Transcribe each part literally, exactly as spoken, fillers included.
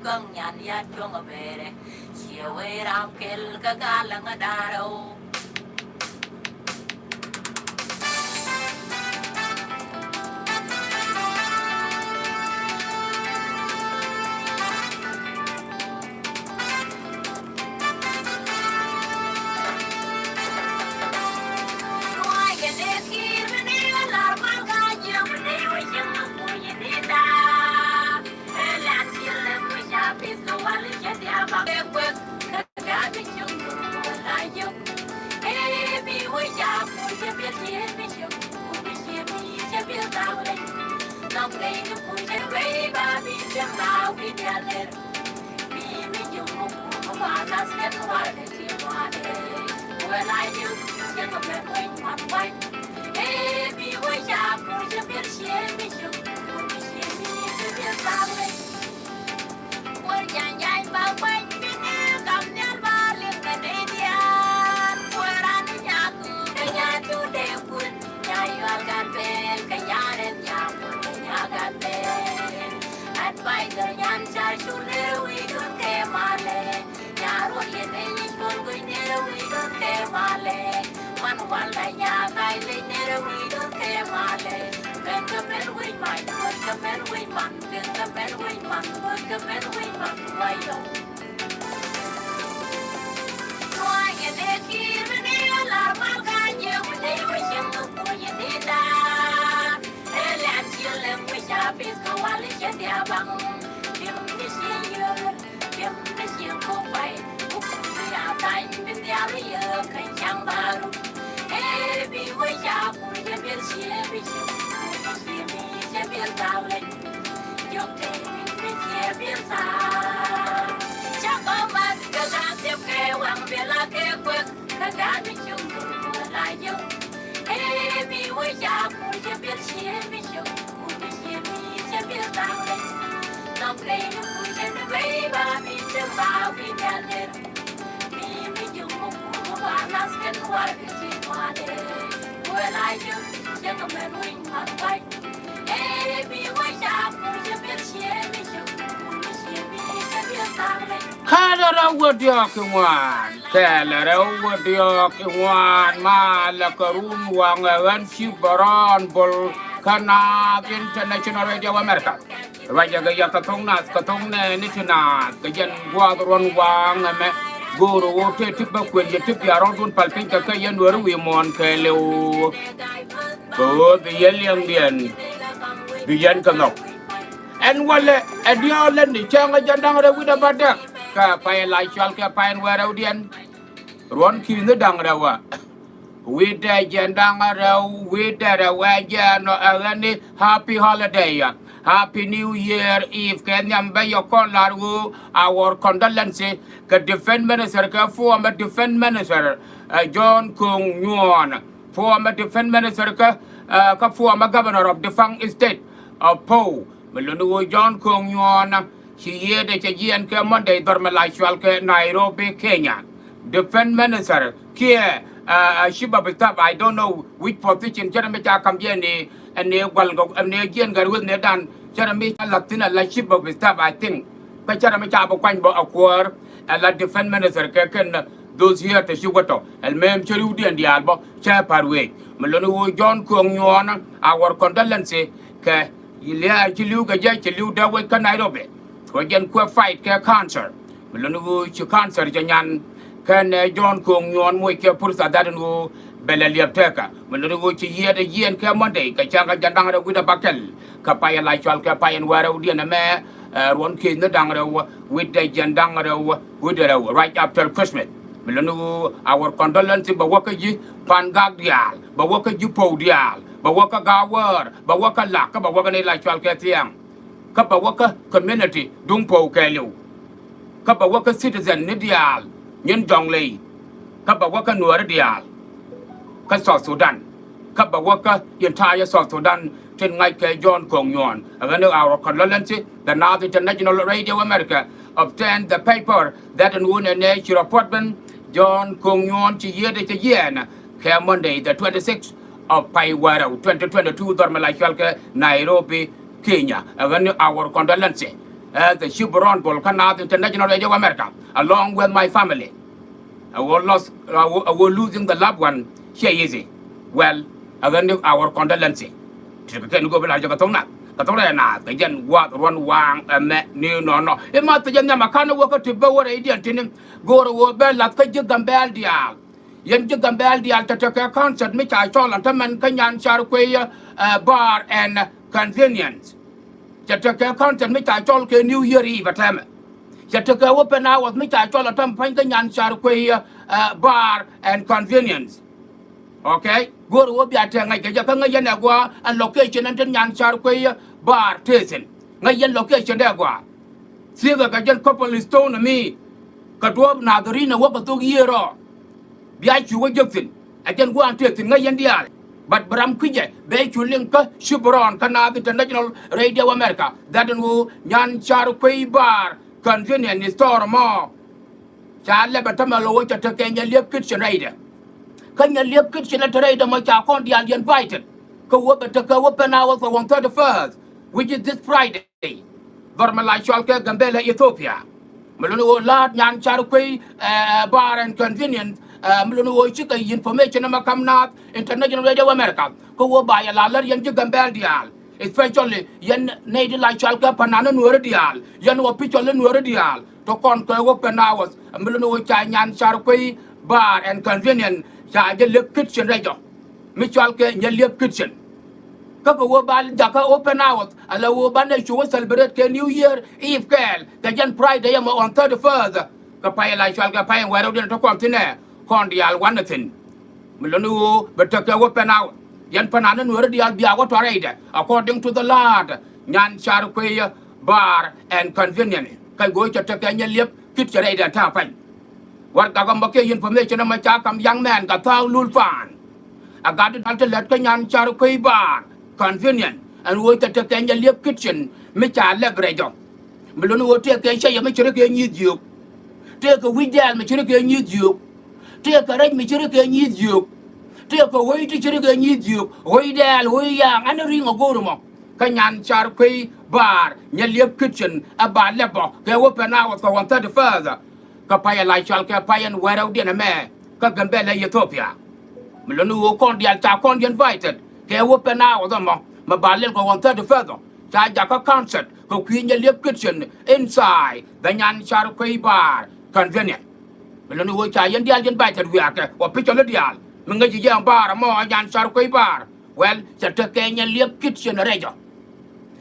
Bäŋ nyan ya tuɔŋ a bɛɛrɛ. Ciɛ wee ram kɛl kä gal ŋa da̱rɛ o. Kɛl rɛw wä diɔ̱k kɛ ŋuan, kɛl rɛw wä diɔ̱k kɛ ŋuan, malɛ kɛ run waŋ ɛ ɣän ci bärɔn bol kä Naath International Radio America. Ruacɛ kɛ yak kɛ thok Naath, kɛ thok nɛɛni ti Naath, kɛ jɛn gua̱a̱th ruɔ̱n waŋ ɛmɛ. Go̱o̱r ɣöö tëë ti bä kuën yɛ ti bia rɔ̱dun päl piny kɛ kɛ yɛn weri wi̱i̱ muɔ̱ɔ̱n kɛɛliw. Kɛ ɣöö bi yɛn liɛŋdiɛn bi yɛn kɛ nhɔk. Ɛn walɛ ɛ diɔ̱ɔ̱k lätni cäŋ ɛ jɛn da̱ŋ rɛw wi̱cdɛ bädäk kɛ pay la cɔal kɛ pay ɛn wä rɛwdiɛn. Ruɔ̱n ki̱ni da̱ŋ rɛw ɛ wi̱cdɛ jɛn da̱ŋ rɛw wi̱cdɛ rɛw ɛ jɛn ɛ ɣän ni happy holiday, happy new year eve kɛ nhiam bä yɛ kɔn lar ɣöö our condolences kɛ defense minister kɛ former defense minister, ɛ, John Kong Nyuɔn. Former defense minister kä, ɛ, kä former governor of defunct state of Pou. Mi luni ɣöö John Kong Nyuɔn ci yiëëdɛ cɛ jiɛɛn kɛ Monday dhɔr mi la cual kɛ Nairobi, Kenya. Defense minister kiɛ, ɛ, ɛ, chief of staff, I don't know which position, cɛ rɛ mi ca kam jiɛɛn ni, ɛn ni gual, ɛn ni jiɛɛn gɛr weth ni dan, cɛ rɛ mi ca la̱th thi̱n ala chief of staff, I think. Kä cɛ rɛ mi ca bi kuany bä a kuäär, ala defense minister kɛ kɛn those year te ci wä tɔ. Ɛl mem cɛ riwdiɛn diaal bä cɛ pa̱r wec. Mi luni ɣöö John Kong Nyuɔn, our condolences kɛ lia̱a̱ ci li̱w kɛ jɛ, ci li̱w dee wec kä Nairobi. Kɛ jɛn kuɛ fight kɛ cancer. Mi luni ɣöö ci cancer cɛ nyan. Kɛn, ɛ, John Kong Nyuɔn moc kɛ pursa that in ɣöö bɛ lɛ liɛp tɛkä. Mi luni ɣöö ci yiëëdɛ jiɛɛn kɛ Monday kɛ cäŋ kä jɛn da̱ŋ rɛw wi̱cdɛ bäkɛl kɛ pay la cual kɛ pay ɛn wä rɛwdiɛn ɛmɛ, ɛ, ruɔ̱n ki̱ni da̱ŋ rɛw wi̱cdɛ jɛn da̱ŋ rɛw wi̱cdɛ rɛw, right after Christmas. Mi luni ɣöö our condolences bɛ wä kä ji̱ Pangak diaal, bɛ wä kä ji̱ Pou diaal, bɛ wä kä Gawäär, bɛ wä kä Lak, kä bɛ wä kä ni la cual kɛ Thiaŋ. Kä bɛ wä kä community duŋ Pou kɛɛliw. Kä bɛ wä kä citizen ni diaal nyin Jɔŋley. Kä bɛ wä kä Nuääri diaal kä South Sudan. Kä bɛ wä kä entire South Sudan tin ŋa̱c kɛ John Kong Nyuɔn. Ɛ ɣän ni our condolences, the Naath International Radio America obtained the paper that in wun ɛn ɛ ci report ben John Kong Nyuɔn ci yiëëdɛ cɛ jiɛɛn kɛ Monday the twenty-sixth of pay wä rɛw twenty twenty-two dhɔr mi la cual kɛ Nairobi, Kenya. Ɛ ɣän ni our condolences. As the ship run bol kä Naath International Radio America, along with my family. I will lost, I will, I will losing the loved one. Ciɛ easy. Well, again, our condolences. Ti kɛ kɛn go̱o̱p lar jɛ kɛ thok Naath, kɛ thok rɛy Naath, kɛ jɛn gua̱a̱th ruɔ̱n waaŋ ɛmɛ ni nɔnɔ. I̱ ma thijɛ nhiam a ka̱n wä kä ti bä wä rɛy diɛn tini. Go̱o̱rä wä bɛ lath kä ji̱ Gambɛl diaal. Yɛn ji̱ Gambɛl diaal, cɛ tekɛ concert mi ca cɔl ɛn tämɛn kä Nyan Car Kuey, eh, Bar and Convenience. Cɛ tekɛ concert mi ca cɔl kɛ New Year Eve ɛ tɛmɛ. Cɛ tekɛ open hours mi ca cɔl ɛ tɛmɛ pa̱ny kä Nyan Car Kuey, eh, Bar and Convenience. Okay? Go̱o̱rä wä bia tɛk ŋäc kɛ jɛ, kä ŋäc yɛn ɛ gɔaa ɛn location ɛn tin Nyan Car Kuey Bar tëë thi̱n. Ŋäc yɛn location dɛ gɔaa. Thiekɛ kɛ jɛn Copple Stone mi kɛ duɔ̱ɔ̱p Nadhirin ɛ wä kɛ thok yiëër ɔ. Bia cu wä jek thi̱n. Ɛ jɛn gua̱a̱n tëë thi̱n ŋäc yɛn diaal. But bi ram kui̱cɛ bɛ cu liŋ kä Shipron kä Naath International Radio America. That in ɣöö Nyan Car Kuey Bar Convenience Store mɔ. Ca lɛp ɛ tämɛ lɔ wä cɛ tekɛ Nyaliep Kitchen rɛydɛ. Kä Nyaliep Kitchen ɛ te rɛydɛ mɔ ca kɔn diaal invited. Kä wä bɛ tekɛ open hours for one thirty-first, which is this Friday. Dhɔr mi la cɔal kɛ Gambela Ethiopia. Mi luni ɣöö la̱a̱t Nyan Car Kuey, eh, Bar and Convenience, eh, mi luni ɣöö cikɛ information ɛmɛ ka̱m Naath International Radio America. Kä ɣöö ba yɛ la lär yɛn ji̱ Gambɛl diaal. Especially yɛn nɛy ti la cɔal kɛ Panan ni Nuääri diaal. Yɛn official ni Nuääri diaal. Tɔ kɔn kɛ open hours. Mi luni ɣöö ca Nyan Car Kuey Bar and Convenience ca jɛ liep kitchen rɛy jɔ. Mi cɔal kɛ Nyaliep Kitchen. Kä kɛ ɣöö ba jakä open hours, ala ɣöö banɛ cu wä celebrate kɛ New Year Eve kɛɛl, kɛ jɛn Friday ɛmɔ on thirty-first. Kɛ pay la cɔal kɛ pay in wɛrɛw diɛn tɔ kɔn thi̱n ɛ, kɔn diaal wanɛ thi̱n. Mi luni ɣöö bɛ tekɛ open hours. Yɛn Panan ni Nuääri diaal bia wä tɔ rɛydɛ, according to the la̱a̱t Nyan Car Kuey Bar and Convenience. Kɛ ɣöö cɛ tekɛ Nyaliep Kitchen rɛydɛ ta̱a̱ pa̱ny. Warɛgak ɛmɔ kiɛ information ɛmɔ ca ka̱m young man Gathaau Lul Pan. A gat ti dal ti lät kä Nyan Car Kuey Bar Convenience ɛn ɣöö cɛ tekɛ Nyaliep Kitchen mi ca lɛp rɛy jɔ. Mi luni ɣöö tëëkɛ cäyɛ mi ci ri kɛ nyi̱i̱th jiök. Tëëkɛ wi̱c dɛɛl mi ci ri kɛ nyi̱i̱th jiök. Tëëkɛ rɛc mi ci ri kɛ nyi̱i̱th jiök. Tëëkɛ ɣööc ti ci ri kɛ nyi̱i̱th jiök. Ɣööc dɛɛl, ɣööc yaaŋ, ɛn ri̱ŋ ɛ go̱o̱r ɛmɔ. Kä Nyan Car Kuey Bar, Nyaliep Kitchen, ɛ ba lɛp bɔ kɛ open hours kɛ one thirty-first. Kä pay ɛ la cɔal kɛ pay in wɛrɛw diɛn ɛmɛ kä Gambela Ethiopia. Mi luni ɣöö kɔn diaal ca kɔn invited kɛ open hours ɛmɔ, mi ba lɛl kɛ one thirty-first ɔ. Ca jakä concert kɛ kui̱ Nyaliep Kitchen inside the Nyan Car Kuey Bar Convenience. Mi luni ɣöö ca yɛn diaal invited wiakɛ, official diaal. Mi ŋäci jɛ ɛn bar ɛmɔ, Nyan Car Kuey Bar. Well, cɛ tekɛ Nyaliep Kitchen rɛy jɔ.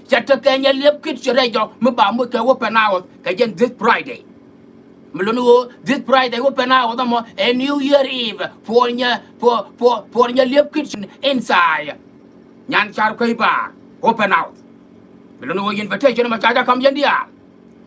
Cɛ tekɛ Nyaliep Kitchen rɛy jɔ mi ba moc kɛ open hours kɛ jɛn this Friday. Mi luni ɣöö this Friday open hours ɛmɔ ɛ New Year Eve for Nya, for, for, for Nyaliep Kitchen inside Nyan Car Kuey Bar open hours. Mi luni ɣöö invitation ɛmɔ ca jɛ ka̱m yɛn diaal.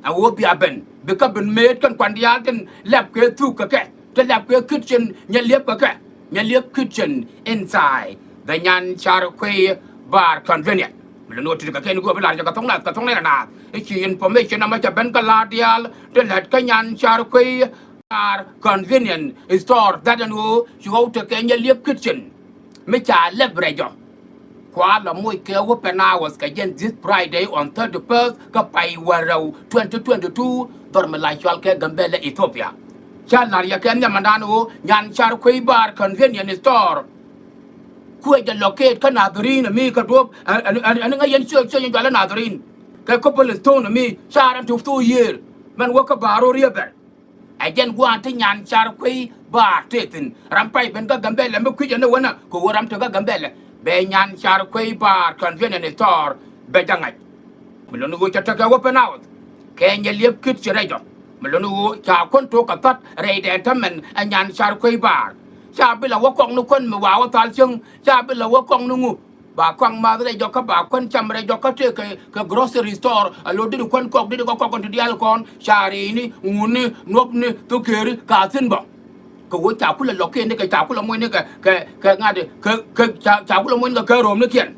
A ɣöö bia ben, bikɛ ben mëët kɛn kuan diaal tin lɛp kɛ thuk kɛ kɛ, tin lɛp kɛ kitchen Nyaliep kɛ kɛ, Nyaliep Kitchen inside the Nyan Car Kuey Bar Convenience. Mi luni ɣöö ti kɛ kɛn go̱o̱p lar jɛ kɛ thok Naath, kɛ thok Naath. I̱ ci information ɛmɔ cɛ ben kɛ la̱a̱t diaal tin lät kä Nyan Car Kuey Bar Convenience Store, that ɛn ɣöö ci ɣɔw tekɛ Nyaliep Kitchen mi ca lɛp rɛy jɔ. Kua la moc kɛ open hours kɛ jɛn this Friday on thirty-first kä pay wärɛw twenty twenty-two, dhɔr mi la cɔal kɛ Gambela Ethiopia. Ca la̱r yɛ kɛ nhiamdan ɣöö Nyan Car Kuey Bar Convenience Store. Kuɛ jɛ locate kä Nadhirin mi kɛ duɔ̱ɔ̱p, ɛn, ɛn, ɛn, ɛn ŋäc yɛn ciöc, ciöc in jualä Nadhirin. Kɛ Copple Stone mi ca rɛn ti thok yiëër. Mɛn wä kä Ba̱a̱r River. Ɛ jɛn gua̱a̱n ti Nyan Car Kuey Bar tëë thi̱n. Ram pay ben kä Gambela mi kui̱cɛ ni wänä kɛ ɣöö ram te kä Gambela. Bɛ Nyan Car Kuey Bar Convenience Store bɛ jɛ ŋa̱c. Mi luni ɣöö cɛ tekɛ open hours kɛ Nyaliep Kitchen rɛy jɔ. Mi luni ɣöö ca kuän tok kɛ thɔt rɛydɛ ɛn tämɛn ɛ Nyan Car Kuey Bar. Ca bi la wä kɔk ni kuän mi wa wä thal cieŋ. Ca bi la wä kɔk ni ŋu. Ba kɔaŋ math rɛy jɔkä, ba kuän cam rɛy jɔkä, tëëkɛ kɛ grocery store, a lo̱ dit kuän kɔk, dit kɔk kɔk kɔn ti diaal kɔn, cari̱ni, ŋuni, nuɔ̱pni, thokëëri, ka thi̱n bä. Kɛ ɣöö ca kulɛ lɔk kɛn ni kɛ, ca kulɛ moc ni kɛ, kɛ, kɛ ŋa̱t, kɛ, kɛ, ca, ca kulɛ moc ni kɛ, kɛ ro̱o̱m ni kiɛn.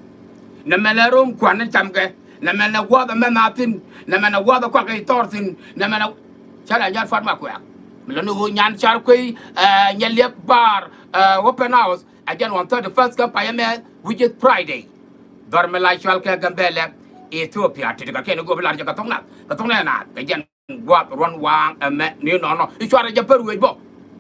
Nɛ mɛn ɛ ro̱o̱m kuan ni cam kɛ, nɛ mɛn ɛ gua̱a̱th ɛ mɛn a thi̱n, nɛ mɛn ɛ gua̱a̱th ɛ kuak kɛ thɔr thi̱n, nɛ mɛn ɛ, ca la nyar fat ma kuɛ̈ɛ̈k. Mi lɔni ɣöö Nyan Car Kuey, eh, Nyaliep Bar, eh, open house, ɛ jɛn on thirty-first kä payɛ mɛ, which is Friday. Dhɔr mi la cɔal kɛ Gambɛlɛ, Ethiopia, ti̱ti̱ kɛ kɛn i̱ go̱o̱p i̱ lar jɛ kɛ thok nath, kɛ thok nath, kɛ jɛn gua̱a̱th ruɔ̱n waaŋ ɛmɛ ni nɔnɔ. I̱ cuarɛ jɛ pär wec bä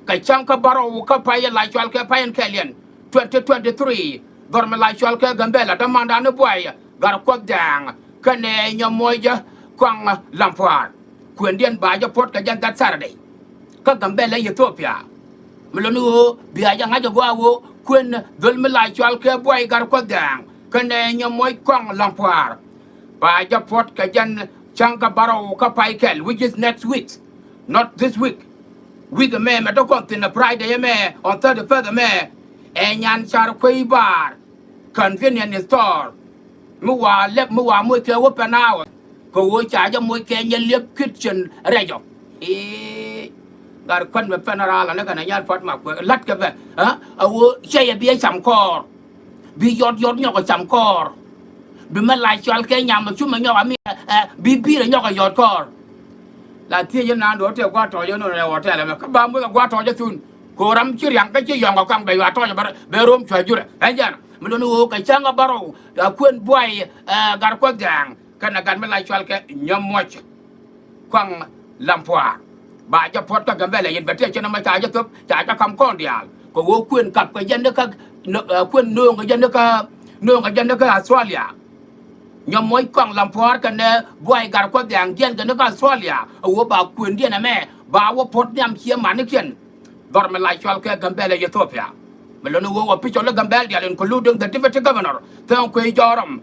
kɛ cäŋ kä bärɔw kä pay i̱ la cɔal kɛ pay in kɛɛliɛn twenty twenty-three, dhɔr mi la cɔal kɛ Gambɛla, dämandan i̱ Buay Gatkuɔth Dɛŋ kɛnɛ Nyamuɔc Kuaŋ Lampuaar. Kuëndiɛn ba jɛ puɔ̱t kɛ jɛn that Saturday kä Gambɛla, Ethiopia. Mi lotni ɣöö bia jɛ ŋa̱c ɛ gɔaa ɣöö kuën dhöl mi la cɔal kɛ Buay Gatkuɔth Dɛŋ kɛnɛ Nyamuɔc Kuaŋ Lampuaar ba jɛ puɔ̱t kɛ jɛn cäŋ kä bärɔw kä pay kɛl, which is next week, not this week. Week ɛmɛ mɛ te kɔn thi̱n ɛ Friday ɛmɛ, on thirty-first ɛmɛ, ɛ Nyancar Kuey Baar convenience store. Mi wa lɛp, mi wa moc kɛ open hour, kɛ ɣöö ca jɛ moc kɛ Nyaliep Kitchen rɛc ɔ. I̱ gat kuän mɛ pɛn raal anɛ kɛnɛ nyal puɔ̱t ma kuɛ la̱t kɛ bɛ, ɛ ɣöö cɛ yɛ bi ɛ cam kɔɔr. Bi yɔt yɔt nyɔk ɛ cam kɔɔr. Bi mɛ la cɔal kɛ nyam ɛ cumɛ nyɔk ami, ɛ, bi bi̱i̱r ɛ nyɔk ɛ yɔt kɔɔr. La thiec inaan do̱r tëë gua̱a̱r tɔ̱ɔ̱c inun ɛ hotel ɛmɛ kä ba moc kɛ gua̱a̱r tɔ̱ɔ̱c ɛ thun. Kɛ ɣöö ram ci riaŋ kä ci yɔ̱ŋ kɛ kaŋ bɛ yuaar tɔ̱ɔ̱c bɛ, bɛ ro̱o̱m cua̱ jurɛ. Ɛn jɛn mi lotni ɣöö kɛ cäŋ kä bärɔw, a kuën Buay, ɛ, Gatkuɔth Dɛŋ kɛnɛ gat mi la cɔal kɛ Nyamuɔc Kuaŋ Lampuaar ba jɛ puɔ̱t kä Gambɛla, invitation ɛmɔ ca jɛ thöp, ca jɛ ka̱m kɔn diaal. Kɛ ɣöö kuën kap kɛ jɛ ni kä, ɛ, kuën nööŋ kɛ jɛ ni kä, nööŋ kɛ jɛ ni kä Australia. Nyamuɔc Kuaŋ Lampuaar kɛnɛ Buay Gatkuɔth Dɛŋ jiɛn kɛ ni kä Australia, ɛ ɣöö ba kuëndiɛn ɛmɛ ba wä puɔ̱t nhiam ciɛ manikiɛn. Dhɔr mi la cɔal kɛ Gambɛla, Ethiopia. Mi lotni ɣöö official i̱ Gambɛla diaal, including the deputy governor, Thɛŋ Kuey Jɔrɔm,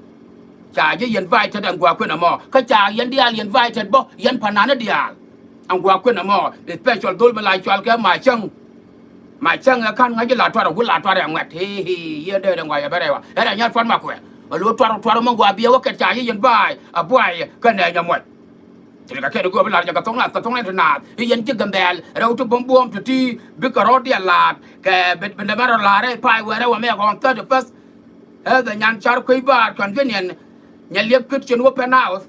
ca ji̱ invited ɛn gua̱a̱ kuën ɛmɔ. Kä ca yɛn diaal invited bä, yɛn pa̱nani diaal. Ɛn gua̱a̱ kuën ɛmɔ, special dhol mi la cɔal kɛ Macäŋ. Macäŋ ɛ ka̱n ŋa̱c i̱ la tuarɛ, wut la tuarɛ ŋuɛt. Hi̱, hi̱, yɛn dee dee ŋuac ɛ bɛ rɛy wa. Ɛ rɛy nyal puɔ̱t ma kuɛ. Ɛ lo̱ tuarɛ, tuarɛ mɔ gua̱a̱ biɛ wä kɛt ca ji̱ invited, a Buay kɛnɛ Nyamuɔc. Thilɛ kɛ kɛn i̱ gööp i̱ la̱r jɛ kɛ thok nath, kɛ thok nath ti naath i̱ yɛn ji̱ Gambɛl rɛw ti buɔ̱m buɔ̱ɔ̱m ti ti bikɛ rɔ̱ diɛl la̱a̱t kɛ bi, bi nɛmɛ rɔ la̱r rɛy pay wɛɛrɛ wä mɛ kɔn thirty-first. Ɛ the Nyancar Kuey Baar convenience, Nyaliep Kitchen open house.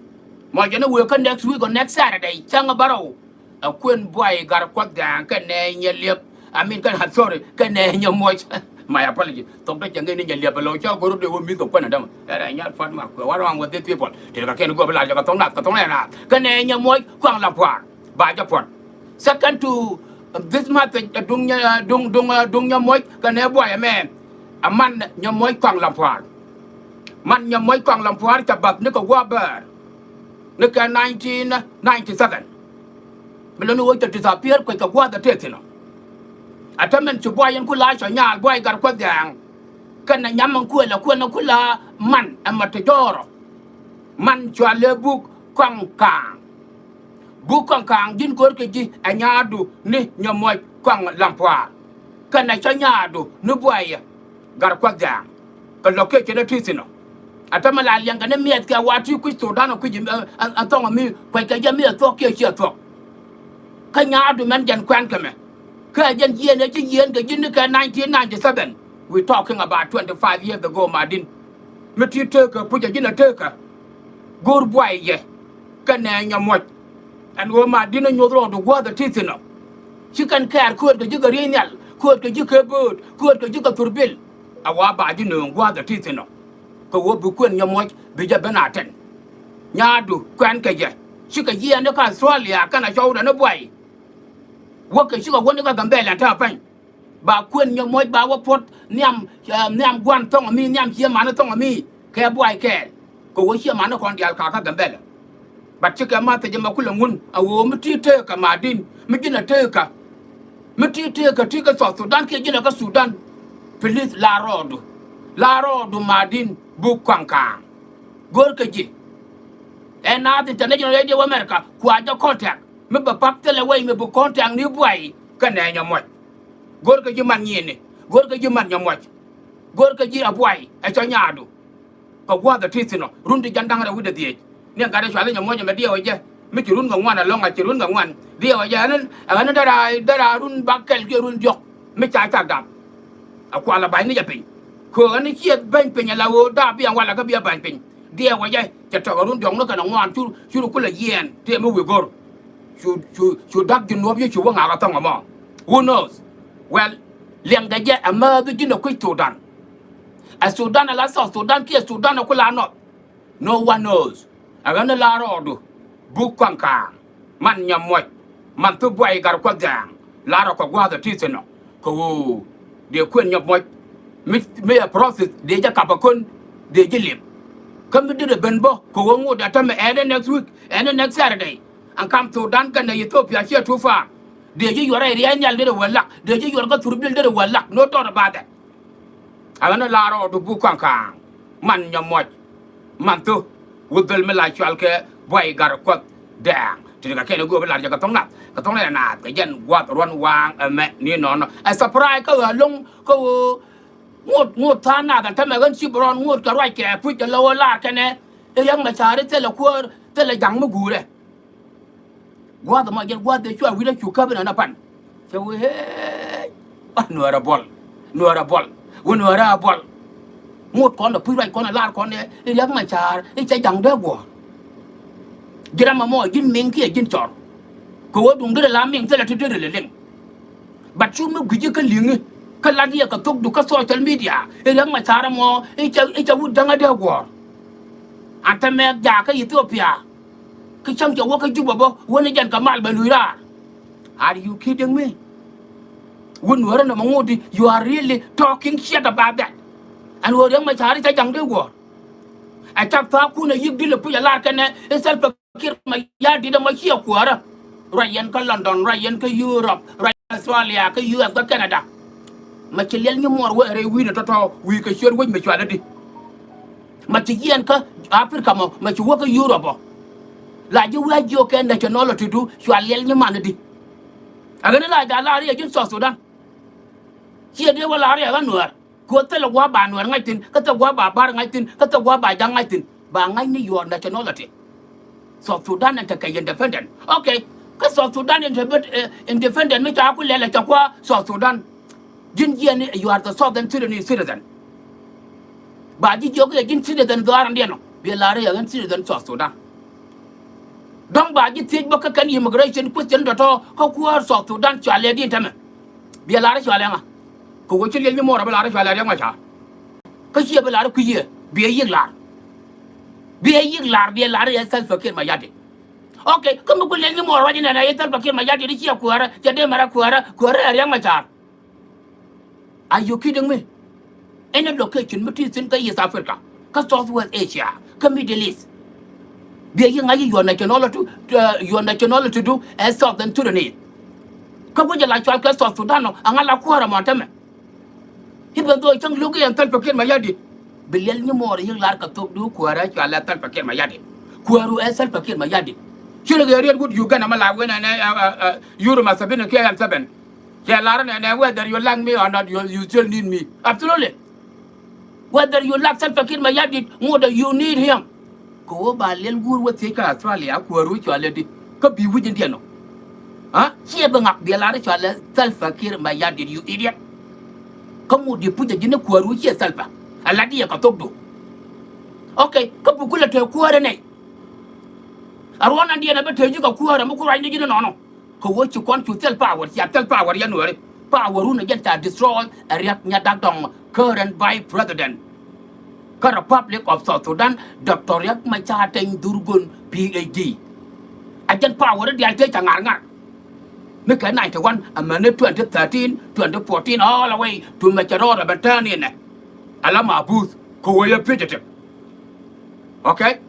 Mɔ jɛn i̱ wëë kä next week or next Saturday, cäŋ ɛ bärɔw. Ɛ kuën Buay Gatkuɔth Dɛŋ kɛnɛ Nyaliep, I mean, kɛn, I'm sorry, kɛnɛ Nyamuɔc. My apology. Thok dee cɛ ŋäcni Nyaliep ɛ lo̱ cä go̱r dee wä mi̱th kɛ kuän ɛ dämɛ. Ɛ rɛy nyal puɔ̱t ma kuɛ, what wrong with these people? Tëë kɛ kɛn i̱ gööp i̱ la̱r jɛ kɛ thok nath, kɛ thok nath. Kɛnɛ Nyamuɔc Kuaŋ Lampuaar ba jɛ puɔ̱t. Second to this message, ɛ duŋ Nya-, ɛ duŋ, duŋ, ɛ duŋ Nyamuɔc kɛnɛ Buay ɛmɛ. Ɛ man Nyamuɔc Kuaŋ Lampuaar. Man Nyamuɔc Kuaŋ Lampuaar ca bath ni kɛ gua̱a̱ bäär ni kɛ nineteen ninety-seven. Mi lotni ɣöö cɛ disappear kuec kɛ gua̱a̱th ɛ tëë thi̱n ɔ. Ɛ täämɛ ci Buay in ku la cɔ nyaal, Buay Gatkuɔth Dɛŋ kɛnɛ nyam in kuël ɛ kuën in ku la man ɛmɛ ti jɔ̱ɔ̱r ɔ. Man cɔalɛ Buk Kɔaŋ Kaaŋ. Buk Kɔaŋ Kaaŋ, ji̱n görkɛ ji̱ ɛ nyaadu ni Nyamuɔc Kɔaŋ Lampuaar. Kɛnɛ cä nyaadu ni Buay Gatkuɔth Dɛŋ. Kɛ location ɛ ti thi̱n ɔ. Ɛ täämɛ la liɛŋkɛ ni miɛth kɛ wa ti kui̱c Thudan ɔ kui̱c, ɛ, ɛ, ɛ thɔŋ ɛ mi kuɛckɛ jɛ mi ɛ thuɔ̱k kiɛ ciɛ thuɔ̱k. Kä nyaadu mɛn jɛn kuɛn kɛ mɛ. Kä ɛ jɛn jiɛɛn ɛ ci jiɛɛn kɛ ji̱n ni kɛ nineteen ninety-seven. We talking about twenty-five years ago, Madin. Mi ti tëëkä puc ɛ ji̱n ɛ tëëkä. Go̱o̱r Buay jɛ kɛnɛ Nyamuɔc. Ɛn ɣöö Madin ɛ nyoth rɔɔdu gua̱a̱th ɛ ti thi̱n ɔ. Ci kɛn kɛɛr kööt kɛ ji̱ kɛ riey nhial, kööt kɛ ji̱ kɛ bööt, kööt kɛ ji̱ kɛ thurbil. A wa ba ji̱ nööŋ gua̱a̱th ɛ ti thi̱n ɔ. Kɛ ɣöö bi kuën Nyamuɔc bi jɛ ben a tɛn. Nyaadu kuɛn kɛ jɛ. Cikɛ jiɛɛn ni kä Australia kɛnɛ cɔwdɛ ni Buay. Wäkɛ cikɛ wä ni kä Gambɛla ɛn täämɛ pɛny. Ba kuën Nyamuɔc ba wä puɔ̱t nhiam, ɛ, nhiam gua̱n thɔŋ ɛ mi, nhiam ciɛ mani thɔŋ ɛ mi kɛ Buay kɛɛl. Kɛ ɣöö ciɛ mani kɔn diaal kakä Gambɛla. But cikɛ message ɛmɛ kulɛ ŋun a ɣöö mi ti tëëkä Madin, mi ji̱n a tëëkä. Mi ti tëëkä ti kä South Sudan kiɛ ji̱n a kä Sudan. Please, la rɔɔdu. La rɔɔdu Madin Buk Kɔaŋ Kaaŋ. Görkɛ ji̱. Ɛ Naath International Radio America, kua jɛ contact. Mi bɛ pak thilɛ wec mi bi contact ni Buay kɛnɛ Nyamuɔc. Görkɛ ji̱ man nyiini. Görkɛ ji̱ man Nyamuɔc. Görkɛ ji̱ a Buay ɛ cɔ nyaadu. Kɛ gua̱a̱th ɛ ti thi̱n ɔ, run ti jiɛn da̱ŋ rɛw wi̱cdɛ dhieec. Ni ɛn gat ɛ cɔal i̱ Nyamuɔc ɛmɛ diɛw ɛ jɛ. Mi ci run kɛ ŋuan ɛlɔ̱ŋ, a ci run kɛ ŋuan. Diɛw ɛ jɛ ɛn, ɛn dee raa, dee raa run bak kɛl kiɛ run diɔ̱k. Mi ca cak dap. A kua la ba̱ny ni jɛ piny. Kɛ ɣän ciɛ ba̱ny piny ala ɣöö daap biɛ walɛ kä biɛ ba̱ny piny. Diɛw ɛ jɛ, cɛ tɔk ɛ run diɔ̱k ni kɛnɛ ŋuan cu, cu ru kulɛ yiɛɛn tëë mi wi̱i̱ go̱r. Cu, cu, cu da̱k ji̱ nuɔ̱p yɛ cu wä ŋakä thɔ̱ŋ ɛmɔ. Who knows? Well, liɛŋdɛ jɛ ɛ määth ji̱n ɛ kui̱c Sudan. Ɛ Sudan ala South Sudan kiɛ Sudan ɛ kula North. No one knows. Ɛ ɣän ɛ la rɔɔdu buk kɔaŋ kaaŋ. Man nyɔm muɔc. Man thuk buay gar kuɔth dhɛ̈ɛ̈ŋ. La rɔ kɛ gua̱a̱th ɛ ti thi̱n ɔ kɛ ɣöö dee kuën nyɔm muɔc. Mi, mi ɛ process dee jɛ kap ɛ kön dee ji̱ lip. Kä mi dit ɛ ben bä kɛ ɣöö ŋot ɛ tämɛ ɛn ɛ next week, ɛn ɛ next Saturday. Ɛn kam Sudan kɛnɛ Ethiopia ciɛ too far. Dee ji̱ yuɔr ɛ ria̱a̱c nhial dit ɛ wä lak, dee ji̱ yuɔr kä thurbil dit ɛ wä lak, no doubt about that. Ɛ ɣän ɛ la rɔɔdu buk kɔaŋ kaaŋ. Man nyɔm muɔc. Man thuk. Wut dhöl mi la cɔal kɛ buay gar kuɔth dhɛ̈ɛ̈ŋ. Ti ti kɛ kɛn ɛ göök bi lar jɛ kɛ thok nath, kɛ thok nath ɛ naath kɛ jɛn gua̱th ruɔ̱n waaŋ ɛmɛ ni nɔnɔ. Ɛ surprise kä ɣä lo̱ŋ kä ɣöö ŋot, ŋot tha̱a̱ŋ nath ɛn tämɛ ɣän ci bi rɔɔn ŋot kɛ ruac kɛ puc kɛ lo̱w ɛ lar kɛnɛ. Ɛ Riɛk Macar i̱ thilɛ kuäär, thilɛ ja̱ŋ mi guurɛ. Gua̱a̱th ɛmɔ jɛn gua̱a̱th ëë cua wi̱cdɛ cu käp inɛn apan. Cɛ wee, aa, Nuäärä buɔl, Nuäärä buɔl, wä Nuäärä buɔl. Ŋot kɔn ɛ puc ruac kɔn ɛ lar kɔn ɛ i̱ Riɛk Macar i̱ cɛ ja̱ŋ dee guɔ̱ɔ̱r. Ji̱n ram ɛmɔ ji̱n miŋ kiɛ ji̱n cɔr. Kɛ ɣöö duŋ derɛ la miŋ thilɛ ti derɛ lɛ liŋ. But cu mi gui̱ci kä li̱ŋi kä lat yɛ kɛ thokdu kä social media i̱ Riɛk Macar ɛmɔ i̱ cɛ, i̱ cɛ wut däŋä dee guɔ̱ɔ̱r. An te mɛk jakä Ethiopia. Kä cäŋ cɛ wä kä Juba bä wä ni jɛn kɛ mal bɛ luc raar. Are you kidding me? Wä Nuäärä nɔmɔ ŋot di, you are really talking shit about that. Ɛn ɣöö Riɛk Macar i̱ cɛ ja̱ŋ dee guɔ̱ɔ̱r. Ɛ cak tha̱a̱ŋ kun ɛ yi̱k dilɛ puc ɛ lar kɛnɛ i̱ Salva Kiir Mayardit ɛmɔ ciɛ kuäärä. Ruac yɛn kä London, ruac yɛn kä Europe, ruac yɛn Australia, kä U S, kä Canada. Mɛ ci liɛl nyimuɔɔr wee rɛy wi̱i̱ni tɔ̱tɔ̱ wi̱i̱ kɛ ciöt wec mi cualä di. Mɛ ci jiɛɛn kä Africa mɔ, mɛ ci wä kä Europe ɔ. La ji̱ wee a jiök kɛ nationality du cua liɛl nyiman di. Ɛ ɣän i̱ la ja̱ lar i̱ ɛ ji̱n South Sudan. Ciɛ dee wä lar i̱ ɛ ɣän Nuäär. Kɛ ɣöö thilɛ gua̱a̱th ba Nuɛr ŋa̱c thi̱n, kä thilɛ gua̱a̱th ba Bär ŋa̱c thi̱n, kä thilɛ gua̱a̱th ba Ja̱ŋ ŋa̱c thi̱n, ba ŋa̱c ni your nationality. South Sudan ɛn tekɛ independent. Okay, kä South Sudan independ-, eh, independent mi ca ku lɛl ɛ cɛ kua̱r South Sudan. Ji̱n jiɛn ni you are the Southern Sudanese citizen. Ba ji̱ jiök i̱ ɛ ji̱n citizen dhɔaarändiɛn ɔ, biɛ lar i̱ ɛ ɣän citizen South Sudan. Dɔ̱ŋ ba ji̱ thiec bä kä kɛn immigration question tɔ̱tɔ̱ kä kuäär South Sudan cua lɛ di̱n tämɛ. Biɛ lar i̱ cua lɛ ŋa? Kɛ ɣöö ci liɛl nyimuɔɔr ɛ bi lar i̱ cua lɛ Riɛk Macar. Kä ciɛ bi lar i̱ kui̱ yɛ biɛ yiëk lar. Biɛ yiëk lar, biɛ lar i̱ ɛ Salva Kiir Mayardit. Okay, kä mi ku liɛl nyimuɔɔr ruac inɛn ɛ i̱ Salva Kiir Mayardit i̱ ciɛ kuäärä, cɛ dee mɛrɛ kuäärä, kuäärä ɛ Riɛk Macar. Are you kidding me? Any location mi ti thi̱n kä East Africa, kä South West Asia, kä Middle East. Biɛ yiëk ŋa̱c i̱ your nationality, uh, your nationality du ɛ Southern Sudanese. Kä guic ɛ la cɔal kɛ South Sudan ɔ, aŋa la kuäärä mɔ tämɛ. Even though cäŋ lo̱k i̱ ɛn Salva Kiir Mayardit. Bi liɛl nyimuɔɔr yiëk lar kɛ thok du kuäärä cɔal ɛ Salva Kiir Mayardit. Kuääru ɛ Salva Kiir Mayardit. Ci rɛ kɛ riet wut Uganda mi la wen ɛn ɛ, ɛ, ɛ, Yoweri Museveni kiɛ M seven. Cɛ lar nɛ nɛ whether you like me or not, you, you still need me. Absolutely. Whether you like Salva Kiir Mayardit, ŋot ɛ you need him. Kɛ ɣöö ba liɛl guur wä thiec kä Australia, kuääru cɔalɛ di. Kä bi wi̱c in diɛn ɔ. Ha? Ciɛ bi ŋak biɛ lar cɔalɛ Salva Kiir Mayardit, you idiot. Kä ŋot di puc ɛ ji̱n ni kuääru ciɛ Salva. Ɛ lat di yɛ kɛ thokdu. Okay, kä bi kulɛ te kuäärä nɛy. A ruɔ̱n an diɛn a bä te ji̱ kɛ kuäärä mi ku ruacni ji̱n inɔnɔ. Kɛ ɣöö ci kɔn cu thil power, cia thil power yɛn Nuääri. Power run a jɛn ca destroy ɛ Riɛk Nyadak Dɔŋ, current vice president kä Republic of South Sudan, Doctor Riɛk Macar Teny Dhurgon, P H D. A jɛn power diaal tëë ca ŋa̱r ŋa̱r. Mi kɛ ninety one, amäni twenty thirteen, twenty fourteen, all the way to mɛ cɛ rɔɔdɛ ben tään inɛ. Ala ma buth kɛ ɣöö yɛ fugitive. Okay?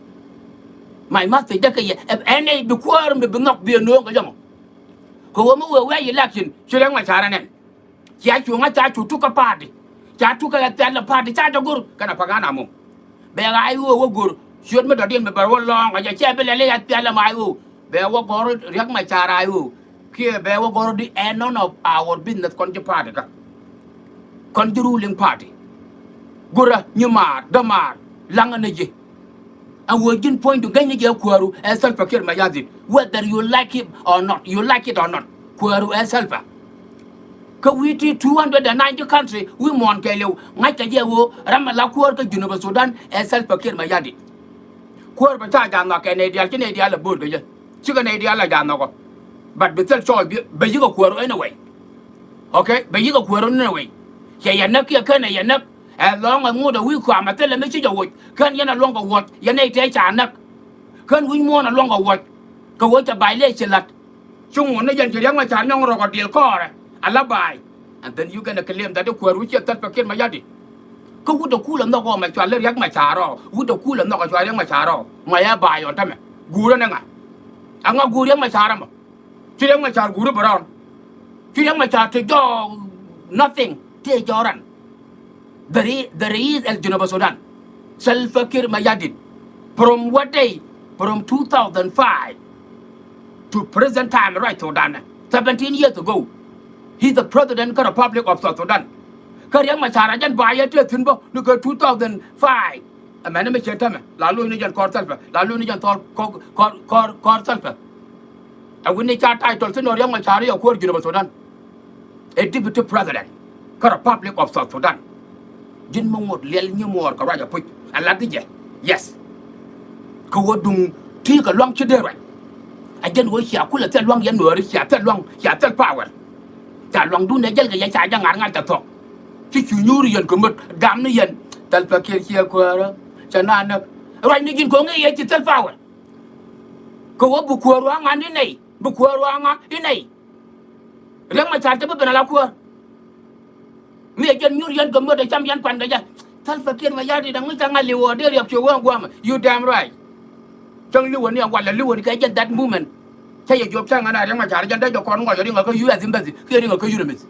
My message dee kɛ yɛ, ɛn ɛ bi kuäär mi bi nhɔk bi ɛ nööŋ kɛ jɔmɔ. Kɛ ɣöö mi wëë wee election, ci Riɛk Macar ɛ nɛn. Cia cu ŋa̱c ca cu tuk kä party. Ca tuk kä ɛ thɛl ɛ party, ca jɛ go̱r kɛnɛ pa̱k an amɔ. Bɛ ɣa̱c ɣöö wä go̱r ciöt mi dɔ̱diɛn mi bɛ wä lɔ̱ɔ̱ŋ kɛ jɛ, cɛ bi lɛl i̱ ɛ thɛl ɛ ma ɣöö. Bɛ wä gɔ̱r Riɛk Macar ɣa̱c ɣöö. Kiɛ bɛ wä gɔ̱r di ɛ none of our business kɔn ji̱ party kä. Kɔn ji̱ ruling party. Gurä, nyimaar, dämaar, laŋä ni ji̱. Ɛn ɣöö ji̱n puɔ̱nydun ŋäcni jɛ kuääru ɛ Salva Kiir Mayardit. Whether you like him or not, you like it or not. Kuääru ɛ Salva. Kä wi̱i̱ ti two hundred and ninety country wi̱i̱ muɔ̱ɔ̱n kɛɛliw ŋa̱ckɛ jɛ ɣöö ram mi la kuäär kä Junub Sudan ɛ Salva Kiir Mayardit. Kuäär bɛ ca ja̱a̱n nhɔakɛ nɛy diaal ci nɛy diaal ɛ bo̱o̱t kɛ jɛ. Cikɛ nɛy diaal a ja̱a̱n nhɔkɔ. But bi thil cɔɔl bi, bɛ yi̱k ɛ kuääru anyway. Okay? Bɛ yi̱k ɛ kuääru anyway. Cɛ yɛ näk kiɛ /kenɛ yɛ näk. As long as ŋot ɛ wi̱i̱ kɔam ɛ thilɛ mi ci jɛ woc. /Ken yɛn ɛ luɔ̱ŋ kɛ wuɔ̱c, yɛn nɛy tëë ca näk. Kän wi̱c muɔ̱ɔ̱n a luɔ̱ŋ kɛ wuɔ̱c. Kɛ ɣöö cɛ ba̱a̱c lëë ci la̱t. Ci ŋun ni jɛn ci Riɛk Macar nyɔŋ rɔk a diɛl kɔɔrɛ a la ba̱a̱c. And then you gonna claim that i̱ kuäär wi̱c ciɛ Salva Kiir Mayardit. Kä wut ɛ kul ɛ nhɔk ɔ mɛ cɔal i̱ Riɛk Macar ɔ. Wut ɛ kul ɛ nhɔk ɛ cɔal Riɛk Macar ɔ. Mɔ yɛ ba̱a̱c ɔn tämɛ. Guurä ni ŋa? Aŋa guur Riɛk Macar ɛmɔ? Ci Riɛk Macar guur i̱ Brown. Ci Riɛk Macar ti jɔɔk nothing ti jɔɔk ran. The re-, the rais el Junub Sudan, Salva Kiir Mayardit, from what day? From two thousand five to present time, right, Sudan, seventeen years ago. He's the president kä Republic of South Sudan. Kä Riɛk Macar a jɛn ba yɛ tëë thi̱n bä ni kɛ two thousand five. Ɛmɛn mi cien tämɛ la lo̱c ni jɛn kɔr Salva, la lo̱c ni jɛn thɔr kɔr, kɔr, kɔr, kɔr Salva. Ɛ wi̱ni ca title thi̱n ɔ Riɛk Macar i̱ a kuäär Junub Sudan. Ɛ deputy president kä Republic of South Sudan. Ji̱n mi ŋot liɛl nyimuɔɔr kɛ ruac a puc a lat di jɛ. Yes. Kɛ ɣöö duŋ ti kɛ luaŋ ci dee ruac. A jɛn ɣöö cia kulɛ thil luaŋ yɛn Nuääri, cia thil luaŋ, cia thil power. Ca luaŋdun ɛ jäl kɛ yɛ ca jɛ ŋa̱r ŋa̱r ca thuɔ̱k. Ci cu nyuur yɛn kɛ mät gam ni yɛn. Thil pɛ kiɛn ciɛ kuäärä cɛ na näk. Ruac ni ji̱n ko̱ŋ i̱ yɛ ci thil power. Kɛ ɣöö bi kuäär ruaŋ ŋa̱n i̱ nɛy, bi kuäär ruaŋ ŋa̱n i̱ nɛy. Riɛk Macar cä bi ben ala kuäär. Mi ɛ jɛn nyuur yɛn gäm mi ɣöö dee cam yɛn kuan kɛ jɛ. Salva Kiir Mayardit da̱ŋ mi cä ŋa̱c li̱w ɣöö dee riɛk cuɛ wee gua̱a̱mɛ. You damn right. Cäŋ li̱wäni ɛ walɛ li̱wäni kɛ jɛn that moment. Cä yɛ jiɔk cäŋ ɛn a Riɛk Macar jɛn dee jɛ kɔn ŋɔc riŋä kä U S embassy kiɛ riŋä kä Unimith.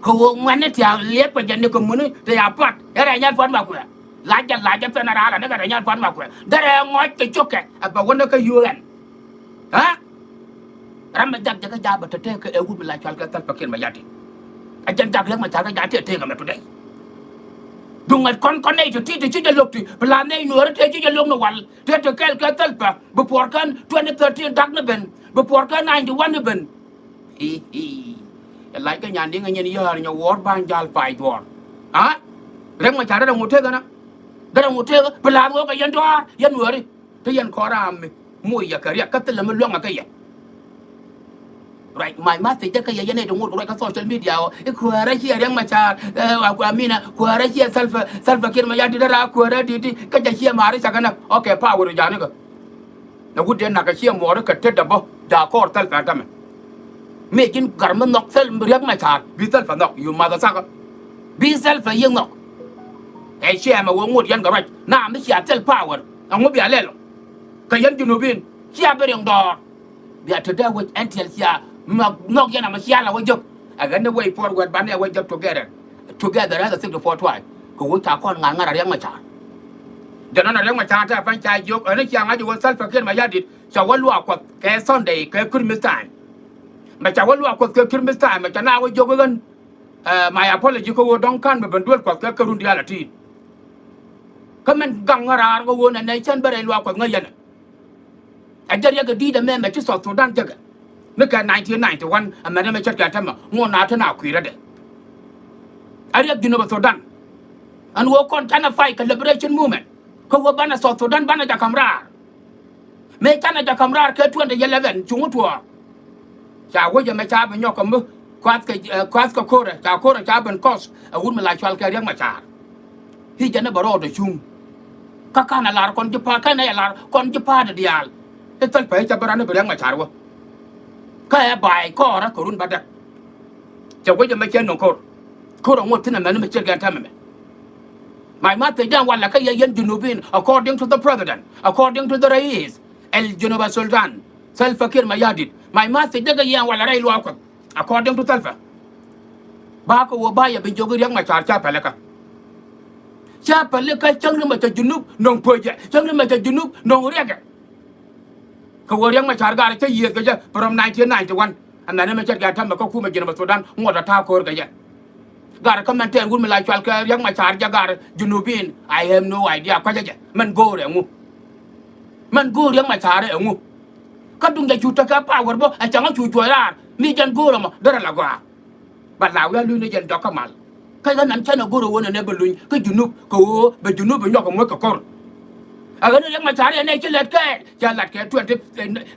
Kɛ ɣöö ŋuɛ̈tni tiaak liɛpkɛ jɛ ni kɛ muni te ya pua̱t. Ɛ rɛy nyal pua̱t ma kuɛ. Lacɛ lacɛ pɛn a raal ani kɛ rɛy nyal pua̱t ma kuɛ. Derɛ ŋɔc kɛ cokɛ ɛ bɛ wä ni kä U N. Aa? Ram mi jak jɛ kä ja̱a̱p bɛ te tëëk kɛ ɛ wut mi la cɔal kɛ Salva Kiir Mayardit. Ɛ jɛn jak Riɛk Macar kä ja̱a̱p tëë tëëk ɛmɛ today. Duŋ ɛ kɔn kɔn nɛy ti ti ti ci jɛ lo̱k ti bi la nɛy Nuääri tëë ci jɛ lo̱k ni wal tëë te kɛɛl kɛ Salva bi puɔr kɛn twenty thirteen dak ni ben bi puɔr kɛn ninety one ni ben. Hi hi. Ɛ lac kä nyan di̱ŋ ɛ nyin yäär nyɛ wuɔ̱ɔ̱r ba̱ny ja̱l pay duɔ̱ɔ̱r. Aa? Riɛk Macar derɛ ŋu tëëk ɛnä? Derɛ ŋu tëëk bi la̱a̱th ɣöö kɛ yɛn dua̱a̱r yɛn Nuääri. Te yɛn kɔn ram mi moc yɛ kɛ riɛk kä thilɛ mi luäŋɛ kä yɛ. Right, my message kä yɛ yɛn nɛy ti ŋot kɛ ruac kä social media ɔ i̱ kuäärä ciɛ Riɛk Macar, ɛ, a, a, mina kuäärä ciɛ Salva, Salva Kiir Mayardit dee raa kuäärä di̱t di̱t kä jɛ ciɛ maari cakɛ näk. Okay, power ja̱nikä. Nɛ wut dee nakä ciɛ muɔɔri kɛ tetdä bä ja̱ kɔɔr Salva tämɛ. Mi ji̱n gar mi nhɔk Sal-, Riɛk Macar bi Salva nhɔk, you motherfucker. Bi Salva yiëk nhɔk. Ɛ ciɛ mɛ wee ŋot yɛn kɛ ruac na mi cia thil power. Ɛŋu bia lɛl ɔ? Kɛ yɛn Junubin cia bi riŋ dɔɔr. Bia te dee wec ɛn tiɛl cia ma nhɔk yɛn amɛ cia la wä jek. Ɛ ɣän ni way forward banɛ wä jek together. Together as a sixty-four tribe. Kɛ wec ca kɔn ŋa̱r ŋa̱r a Riɛk Macar. Jɛ nɔn a Riɛk Macar te a pa̱ny ca jiök ɛn ni cia ŋa̱c wä Salva Kiir Mayardit ca wä luaak Kuɔth kɛ Sunday kɛ Christmas time. Mɛ ca wä luaak Kuɔth kɛ Christmas time mɛ ca na wä jiök ɣän. Ɛ, my apology kä ɣöö dɔ̱ŋ ka̱n mɛ ben duel Kuɔth kɛ kɛ run diaal a ti̱i̱t. Kä mɛn gaŋ ŋä raar kä ɣöö nɛ nɛ cän bä rɛy luaak Kuɔth ŋä yɛnɛ. Ɛ jɛ riɛk ɛ di̱i̱t ɛmɛ mɛ ci South Sudan jekɛ. Ni kɛ nineteen ninety-one ɛmɛn ɛmɛ ce̱tkɛ ɛn tämɛ ŋuɔ̱n a te na kui̱rä dɛ. Ɛ riɛk Junub Sudan. Ɛn ɣöö kɔn canɛ fight kɛ liberation movement. Kä ɣöö banɛ South Sudan banɛ jɛ ka̱m raar. Mëë canɛ jɛ ka̱m raar kɛ twenty eleven cuŋä tuɔɔk. Ca wec ɛmɛ ca bi nyɔk kɛ mi kuath kɛ, ɛ, kuath kɛ ko̱rɛ ca ko̱rɛ ca ben kɔth ɛ wut mi la cual kɛ Riɛk Macar. I̱ jɛn ɛ bɛ rɔɔdɛ cuŋ. Kä ka̱n ɛ lar kɔn ji̱ pa̱a̱t ka̱n ɛ lar kɔn ji̱ pa̱a̱t ɛ diaal. I̱ thil pɛy ca bi ran i̱ bi Riɛk Macar wä. Kä ɛ ba̱a̱c kɔɔrä kɛ run bädäk. Cɛ wec ɛmɛ cɛ nöŋ ko̱r. Ko̱r ɛ ŋot thi̱n ɛmɛn ɛmɛ ce̱tkɛ ɛn täämɛ mɛ. My message dan walɛ kä yɛ yɛn Junubin according to the president, according to the rais, el Junub Sudan, Salva Kiir Mayardit. My message dee kɛ yɛn walɛ rɛy luaak Kuɔth according to Salva. Ba kɛ wä ba yɛ bi jiök i̱ Riɛk Macar ca pälikä. Ca pälikä cäŋ ni mɛ cɛ Junub nöŋ puecɛ, cäŋ ni mɛ cɛ Junub nöŋ riɛkɛ. Kɛ ɣöö Riɛk Macar garɛ cä yiëëth kɛ jɛ from nineteen ninety-one. Ɛmɛn ɛmɛ ce̱tkɛ ɛn täämɛ kä kumɛ Junub Sudan ŋuɔ̱t ɛ ta̱a̱ ko̱r kɛ jɛ. Garɛ kä mɛn tɛɛr wut mi la cual kɛ Riɛk Macar jɛ garɛ Junubin, I have no idea kuecä jɛ. Mɛn go̱o̱rɛ ɛŋu? Mɛn go̱o̱r Riɛk Macar ɛŋu? Kä duŋ jɛ cu tekɛ power bä ɛ cäŋ ɛ cu cuɔ̱c raar mi jɛn go̱o̱rɛ mɔ derɛ la gɔaa. Ba la wi̱i̱ a luny ni jɛn dɔk kä mal. Kä ɣän ɛn cä nɛ go̱r ɛ ɣöö nɛnɛ bɛ luny kä Junub kɛ ɣöö bɛ Junub bɛ nyɔk kɛ muɔ̱c kɛ ko̱r. Ɛ ɣän Riɛk Macar yɛn ɛ ci lät kɛɛl cɛ lat kɛ twenty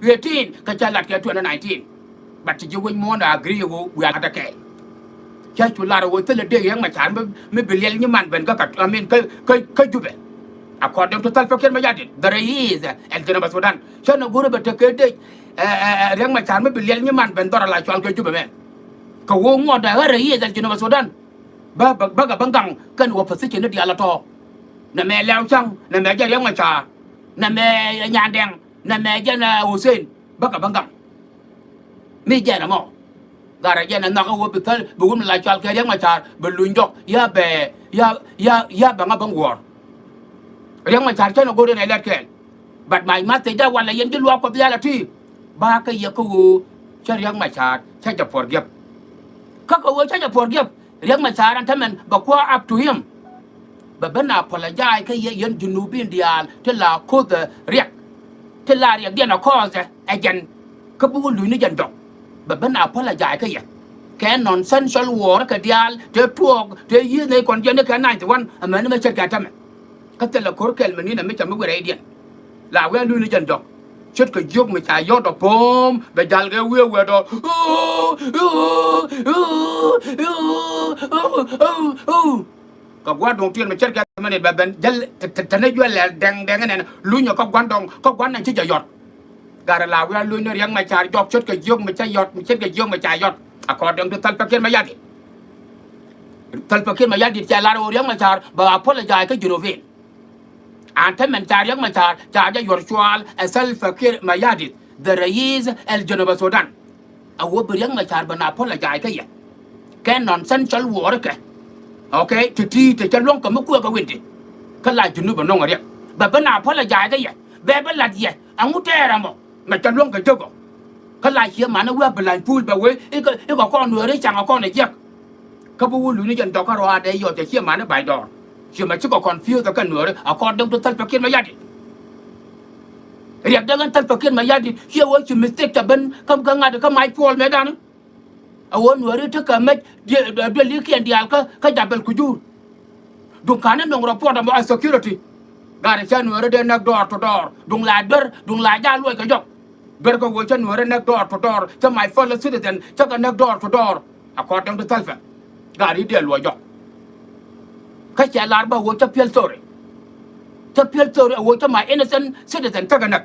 eighteen kɛ cɛ lat kɛ twenty nineteen. But ti ji̱ wec muɔ̱ɔ̱n ɛ agree ɣöö wiaa lat kɛɛl. Cä cu lar ɣöö thilɛ dee Riɛk Macar mi, mi bi liɛl nyiman ben kä, kä, I mean, kä, kä, kä Jubɛ. According to Salva Kiir Mayardit, the Rais el Junub Sudan, cä nɛ go̱o̱rä bɛ tekɛ dec, ɛ, ɛ, ɛ, Riek Machar mi bi liɛl nyiman ben dhɔr ala cɔal kɛ Jubɛ mɛ. Kɛ ɣöö ŋuɔ̱t ɛ ɣä Rais el Junub Sudan, bä, bä, bä kɛ bä gaŋ kɛn opposition ni diaal ɛ tɔ̱. Nɛmɛ Lɛw Caŋ, nɛmɛ jɛ Riek Machar, nɛmɛ Nyandɛŋ, nɛmɛ jɛ nɛ Hussein, bä kɛ bä gaŋ. Mi jɛn ɛmɔ. Gat rɔ jɛn ɛ nhɔk ɛ ɣöö bi thäl, bi wut mi la cɔal kɛ Riek Machar bi luny jɔk, ya bɛ, ya, ya, ya bɛ ŋa bä ŋuɔ̱ɔ̱r. Riek Machar cä nɛ go̱o̱r in ɛ lɛt kɛɛl. But my message dee walɛ yɛn ji̱ luaak Kuɔth diaal ɛ ti. Ba kä yɛ kä ɣöö cä Riek Machar cä jɛ forgive. Kä kɛ ɣöö cä jɛ forgive, Riek Machar ɛn tämɛn bɛ kuäär up to him. Bɛ ben apologize kä yɛ, yɛn Junubin diaal ti la ko̱th ɛ Riek. Ti la Riek diɛn ɛ cause ɛ jɛn. Kä bi wä luny ni jɛn jɔk. Bɛ ben apologize kä yɛ. Kɛ nonsensical wäärä kɛ diaal, tëë tuɔɔk, tëë yiëë nɛy kɔn jiɛn ni kɛ ninety one, amäni mɛ ce̱tkɛ ɛn tämɛ. Kä thilɛ ko̱r kɛl mi ni̱n ɛ mi cɛ mi wi̱rɛ i̱diɛn. La wi̱i̱ a luny ni jɛn jɔk. Ce̱tkɛ jiök mi ca yɔt ɔ po̱o̱m, bɛ jal kɛ wi̱i̱ wet ɔ. Kɛ gua̱a̱r duɔ̱ŋ tiɛɛl mi ce̱tkɛ mɛn i̱ bɛ ben jäl te, te, te ni juɛl lɛl dɛŋ dɛŋ ɛnɛn lunyɛ kä gua̱n dɔŋ, kä gua̱n ɛn ci jɛ yɔt. Gat rɔ la wi̱i̱ a luny ni Riek Machar jɔk ce̱tkɛ jiök mi ca yɔt, mi ce̱tkɛ jiök mi ca yɔt. According to Salva Kiir Mayardit. Salva Kiir Mayardit cɛ lar ɣöö Riek Machar bɛ apologize kä Junubin. Ɛn tämɛn ca Riek Machar ca jɛ yuɔr cual ɛ Salva Kiir Mayardit, the Rais el Junub Sudan. A ɣöö bi Riek Machar ben apologize kä yɛ. Kɛ nonsensical wäärä kɛ. Okay, ti̱ti̱ ti cä luäŋ kɛ mi kuëë kɛ wi̱n ti. Kä la Junub ɛ no̱ŋ ɛ Riek. Bɛ ben apologize kä yɛ. Bɛ bä la̱t yɛ. Ɛŋu tɛɛr ɛmɔ. Mɛ cä luäŋ kɛ jek ɔ. Kä la ciɛ manɛ wi̱i̱ a bi la̱ny puul bɛ wee i̱ kɛ, i̱ kɛ kɔn Nuääri caŋ ɛ kɔn ɛ jiäk. Kä bi wä luny ni jɛn jɔk kä ruaadɛ yɔc cɛ ciɛ manɛ ba̱c dɔɔr. Ciɛ mɛ cikɛ confuse kɛ Nuääri according to Salva Kiir Mayardit. Riɛk dee ɣän Salva Kiir Mayardit ciɛ wee ci mistake cɛ ben kä, kä ŋa̱t kä mac puɔl mëëdan. A ɣöö Nuääri tekɛ mec duel, duel likiɛn diaal kä, kä Jabal Kujur. Duŋ ka̱n ni no̱ŋ report ɛmɔ ɛ security. Gat rɔ cä Nuääri dee näk door to door. Duŋ la duer, duŋ la jaa luɔc kɛ jɔk. Duer kä ɣöö cä Nuääri näk door to door. Cä my fellow citizen cä kɛ näk door to door. According to Salva. Gat rɔ dee luɔc jɔk. Kä cɛ lar bä ɣöö cä feel sorry. Cä feel sorry ɛ ɣöö cä my innocent citizen cä kɛ näk.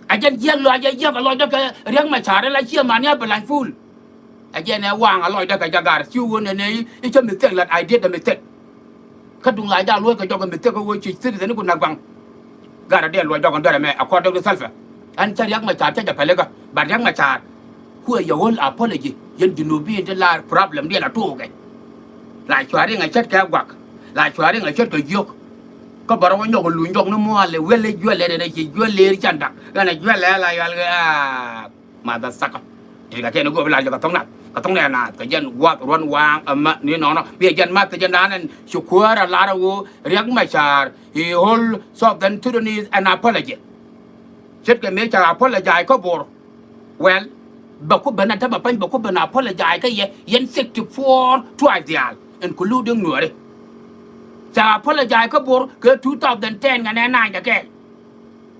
A jɛn jiäk lɔac ɛ jiäk ɛ lɔcdä kɛ Riek Machar ɛ la ciɛ man ya bɛ la̱ny puul. A jɛn ɛ waŋ a lɔcdä kɛ jɛ gat rɔ ci wun ɛ nɛ i̱ cä mistake lat, I did a mistake. Kä duŋ la jaa luɔ̱c kɛ jɔk ɛ mistake kä wee ci citizen i̱ ku nak baŋ. Gat rɔ dee luɔc jɔk ɛn duer ɛmɛ according to Salva. Ɛn cä Riek Machar cä jɛ pälikä, but Riek Machar kuɛ yɛ whole apology, yɛn Junubin ti la problem diɛn a tuukɛ. La cuari ŋa ce̱tkɛ guak, la cuari ŋa ce̱tkɛ jiök. Kä bä rɔ wä nyɔk luny jɔk ni muɔɔl ɛ wël ɛ juɛl ɛ rɛn ɛ ci juɛl lëër can dak. Ɣän ɛ juɛl ɛ la yual kɛ, ah, mother sucker. Ti kɛ kɛn ɛ go̱o̱p lar jɛ kɛ thoŋ nath, kɛ thoŋ nɛ naath, kɛ jɛn gua̱th ruɔ̱n waaŋ ɛmɛ ni nɔnɔ. Bi ɛ jɛn math kɛ jɛn naan ɛn ci kuäär ɛ lar ɛ ɣöö Riek Machar, he hold Southern Sudanese an apology. Ce̱tkɛ mëë ca apologize kä Bor. Well, bɛ ku ben a tämɛ pany, bɛ ku ben apologize kä yɛ, yɛn sixty-four tribes diaal, including Nuääri. Ca apologize kä Bor kɛ two thousand ten ŋa nɛ naaŋ dɛ kɛɛl.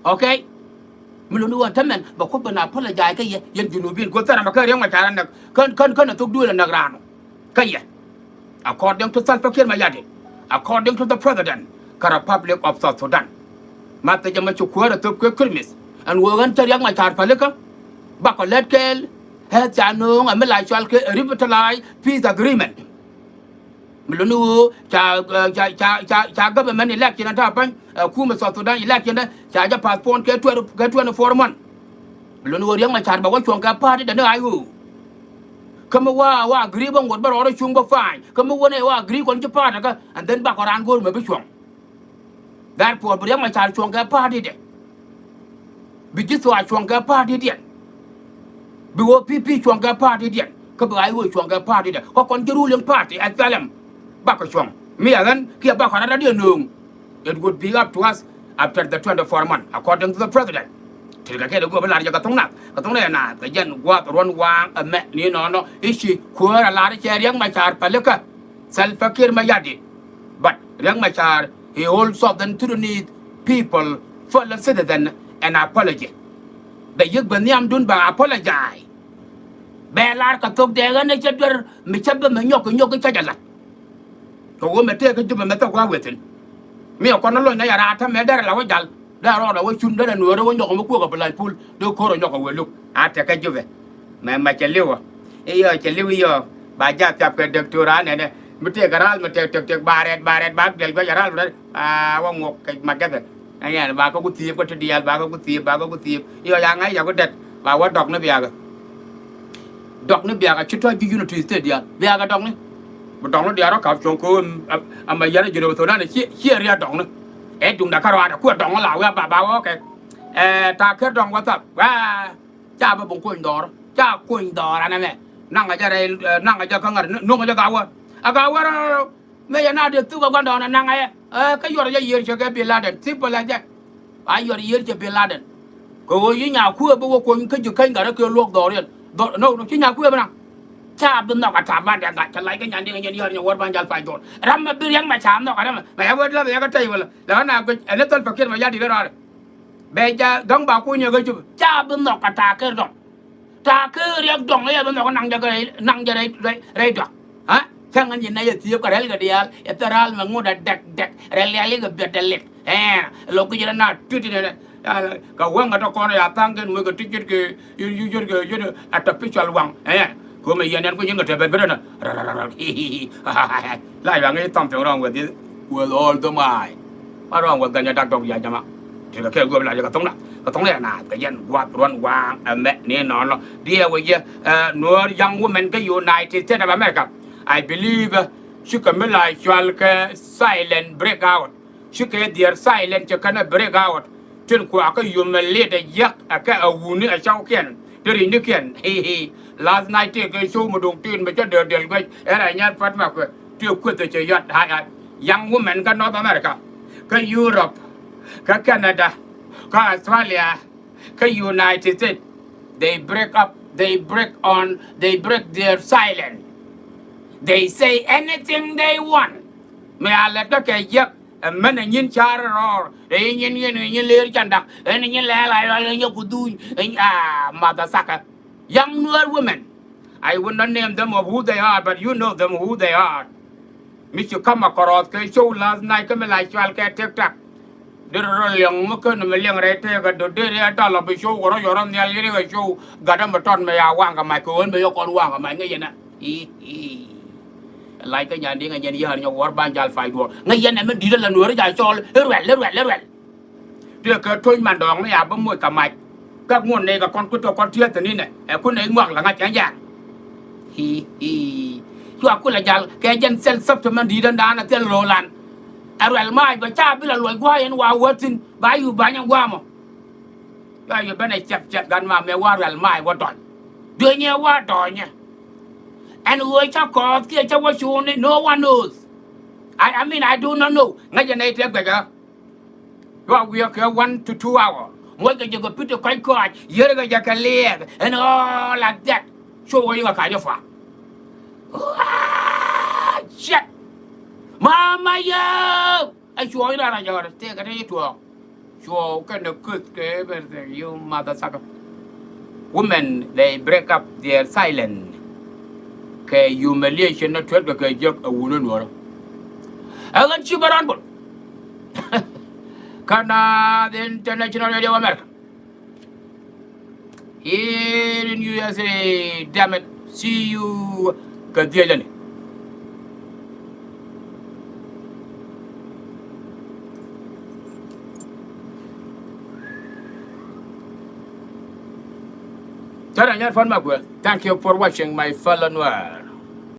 Okay? Mi luni ɣän tämɛn bɛ ku ben apologize kä yɛ, yɛn Junubin, guɔ thɛr ɛmɛ kä Riek Machar ɛ näk, kän, kän, kän ɛ thok duëël ɛ näk raan. Kä yɛ, according to Salva Kiir Mayardit, according to the president kä Republic of South Sudan. Math jɛ mɛ ci kuäär ɛ thöp kɛ Kirmith ɛn ɣöö ɣän cä Riek Machar pälikä. Bakɔ lät kɛɛl ɛ ca nööŋ ɛ mi la cɔal kɛ revitalize peace agreement. Mi luni ɣöö ca, ca, ca, ca, ca government election ɛ ta̱a̱ päny, ɛ kumɛ South Sudan election ɛ ca jɛ postpone kɛ twenty, kɛ twenty-four month. Bi luni ɣöö Riek Machar bɛ wä cuɔ̱ŋ kɛ party dɛ ni I O. Kä mi wä, wä agree bä ŋuɔ̱t bä rɔɔdɛ cuŋ bä fine. Kä mi wä nɛ wä agree kɔn ci party kä, and then bakɔ raan go̱o̱r mɛ bi cuɔ̱ŋ. Therefore bi Riek Machar cuɔ̱ŋ kɛ party dɛ. Bi ji̱ thuaak cuɔ̱ŋ kɛ party diɛn. Bi O P P cuɔ̱ŋ kɛ party diɛn. Kä bi I O cuɔ̱ŋ kɛ party dɛ. Kä kɔn ji̱ ruling party S P L M. Bakɔ cuɔ̱ŋ. Mi ɛ ɣän kiɛ bakɔ raan rɔ̱diɛn nööŋ. It would be up to us after the twenty-four month, according to the president. Ti kɛ kɛ dee go̱o̱p lar jɛ kɛ thoŋ nath, kɛ thoŋ nath, kɛ jɛn gua̱a̱th ruɔ̱n waaŋ ɛmɛ ni nɔnɔ i̱ ci kuäär a lar cɛ Riek Machar pälikä, Salva Kiir Mayardit. But Riek Machar, he hold Southern Sudanese people, fellow citizen, an apology. Bɛ yiëk bɛ nhiamdun bɛ apologize. Bɛ lar kɛ thok dee ɣän ɛ cä duer mi cä bä mi nyɔk kɛ nyɔk kɛ cä jɛ la̱t. Kɛ ɣöö mɛ tëëk kä Jubɛ mɛ thok gua̱a̱th wëë thi̱n. Mi ɛ kɔn ni lony na yɛ raar tämɛ derɛ la wä jal. Derɛ rɔɔdɛ wä cun derɛ nueerä wä nyɔk mi kuäk ɛ bi lac pul. Dee ko̱r ɛ nyɔk ɛ wä luk. A tekɛ jupɛ. Mɛ mɛ cɛ li̱w ɛ. I̱ yɔ cɛ li̱w i̱ yɔ. Ba jaa thiap kɛ dek to̱ra nɛnɛ. Mi tëëkɛ ra̱a̱l mi tëëk tëëk tëëk ba rɛt ba rɛt ba diɛl guɛc ɛ ra̱a̱l mi rɛt. A wä ŋuɔk kɛ mat gɛthɛ. Ɛn yɛn ba kä ku thiëëp kä ti diaal ba kä ku thiëëp ba kä ku thiëëp. I̱ yɔ ya ŋa̱c ya ku dɛt ba wä dɔk ni biakä. Dɔkni biakä ci tɔ̱ ji̱ Unity State diaal biakä dɔkni. Bi dɔkni diaal rɔ kap cuɔ̱ŋ ko̱o̱m. Ama yɛn a Junub Sudan ciɛ riat dɔkni. Ɛ duŋdɛ kä rɔaadɛ kuɛ dɔŋ la wiaa ba ba wä kɛ. Ɛ ta̱a̱ ker dɔŋ wä thap. Ca bä bi kuny dhɔr ca kuny dhɔr anɛ mɛ. Naŋ a jɛ rɛy naŋ a jɛ kä ŋa̱r nuŋ a jɛ gawä. A gawä rɔ. Mëë yɛ na dee thuk ɛ gua̱ndɔɔŋ ɛ naŋ ɛ kä yuɔr jɛ yiër cɛ kɛ Bin Laden, simple as that. A yuɔr yiër cɛ Bin Laden. Kɛ ɣöö yi nyakuëë bi wä kuɔny kä ji̱ käny gat rɔ kɛ luɔk dhɔriɛn. Dhɔr no no ci nyakuëë bi naŋ. Ca bi nhɔk a Taban dɛ gat cɛ lac kä nyan diŋ nyɛn yär nyɛ wäär ban jal pay dhɔr. Ram mɛ bi riɛk mɛ ca nhɔk a ram mɛ yɛ wä diɛl mɛ yɛ kä tɛy wälä lɛ ɣän a guic ɛn ni thäl pɛ kiɛt mɛ ya di̱t ɛ rɔɔdɛ. Bɛ ja ga̱ŋ ba kunyɛ kä cup ca bi nhɔk a ta̱a̱ ker dɔŋ. Ta̱a̱ ker riɛk dɔŋ i̱ ɛ bi nhɔk naŋ jɛ rɛy naŋ jɛ rɛy rɛy rɛy duak. Ha cäŋ ɛn yɛ nɛy ɛ thiëëp kɛ rɛl kɛ diaal ɛ thil raal mɛ ŋot ɛ dɛk dɛk rɛl rial ikɛ biɛt ɛ lik. Ɛɛ lɔ guic rɛ na tuti nɛ kɛ wäŋ kɛ tɔ kɔn ya thaŋ kɛn muc kɛ ti ji̱t kɛ ji̱t kɛ ji̱t artificial waŋ. Ɛɛ kɛ mɛ yɛn ɛn kui̱ ji̱n kɛ tɛ bɛt bɛt ɛnɛ. La yuaŋ i̱ something wrong with this with all the mind. What wrong with Ganya dak dɔk ya jama. Ti kɛ kɛ guɔp la kɛ thoŋda kɛ thoŋda ya naath kɛ yɛn guath ruɔn waŋ ɛmɛ ni nɔnɔ diɛ wä yɛ. Nuɔr young women kä United States of America. I believe cikɛ mi la cual kɛ silent break out. Cikɛ dhier silent cɛ kɛn a break out. Tin kuakä yum a lit a yɛk a kɛ a wuni a cawkiɛn ti ri̱cnikiɛn. Last night tëëkɛ show mi duŋ tin mi cä dee diɛl guec ɛn a nyɛn pat ma kuɛ tëë kueth cɛ yɔt. Young women kä North America, kä Europe, kä Canada, kä Australia, kä United States. They break up, they break on, they break their silence. They say anything they want. Mi a lɛt kä kɛ jiäk. Ɛ mɛn ɛ nyin car rɔɔr ɛ nyin nyin ɛ nyin leer candak ɛ nyin lɛɛl a yɔl ɛ nyɛ ku dhuuny. Ɛ mother sucker. Young Nuer women. I will not name them of who they are, but you know them who they are. Mi ci come across kɛ show last night kä mi la cual kɛ TikTok. Dee rɔ liɛŋ mi ken mi liɛŋ rɛy tëëk ɛ do̱t dee rɛy dɔl ɔ bi show kɛ rɔ yɔr rɔ nhial yɛn ikɛ show gat ɛ mi tɔt mi ya waŋ kɛ mac kɛ ɣän mi yɛ kɔn waŋ kɛ mac ŋäc yɛn ɛ. I̱ i̱. Lac kä nyan di̱ŋ ɛ nyɛn yäär nyɛ wuɔ̱r ban jal pay duɔ̱ɔ̱r ŋäc yɛn ɛ mi di̱t ɛ la Nueeri jal cɔɔl i̱ ruɛl i̱ ruɛl i̱ ruɛl. Tëëkɛ to̱c man dɔɔŋ mi ya bi moc kɛ mac. Kä ŋuɔ̱t nɛy kɛ kɔn ku tɔ̱ kɔn tiɛth thi̱n inɛ ɛ ku nɛy ŋuak la ŋa̱c cɛ ja̱a̱ŋ. I̱ i̱. Cua kulɛ jal kɛ jɛn thil thop ti man di̱t ɛn daanɛ thil lo̱o̱lan. Ɛ ruɛl mac bɛ ca bi la luɔc gua̱a̱c ɛn wa wä thi̱n ba yup ba̱ny ɛn gua̱a̱mɔ. Cua yup ben ɛ ciɛth ciɛth gat ma mɛ wa ruɛl mac wä dɔny. Duenyɛ wa dɔnyɛ. Ɛn ɣöö cä kɔɔth kiɛ cä wä cuuni no one knows. I, I mean I do not know. Ŋäcɛ nɛy tëë guɛcä. Cua wiɛk kɛ one to two hour. Muɔckɛ jɛ kɛ pi̱t kɔc kɔc yierkɛ jɛ kɛ liɛɛth and all like that. Cuɔ wä yikɛ ka̱c ɛ fa. Shit. Mama yo. Ɛ cuɔɔc raan a jɔɔr tëëkɛ te ci tuɔɔk. Cuɔɔk kɛnɛ kuth kɛ everything, you mother sucker. Women, they break up their silence. Kɛ humiliation ni tuetkɛ kɛ jiäk ɛ wuni nuɔrä. Ɛ ɣän ci bä raan bol. Kä Naath International Radio America. Here in U S A, damn it. See you kɛ dhiecäni. Thank you for watching, my fellow Nuer.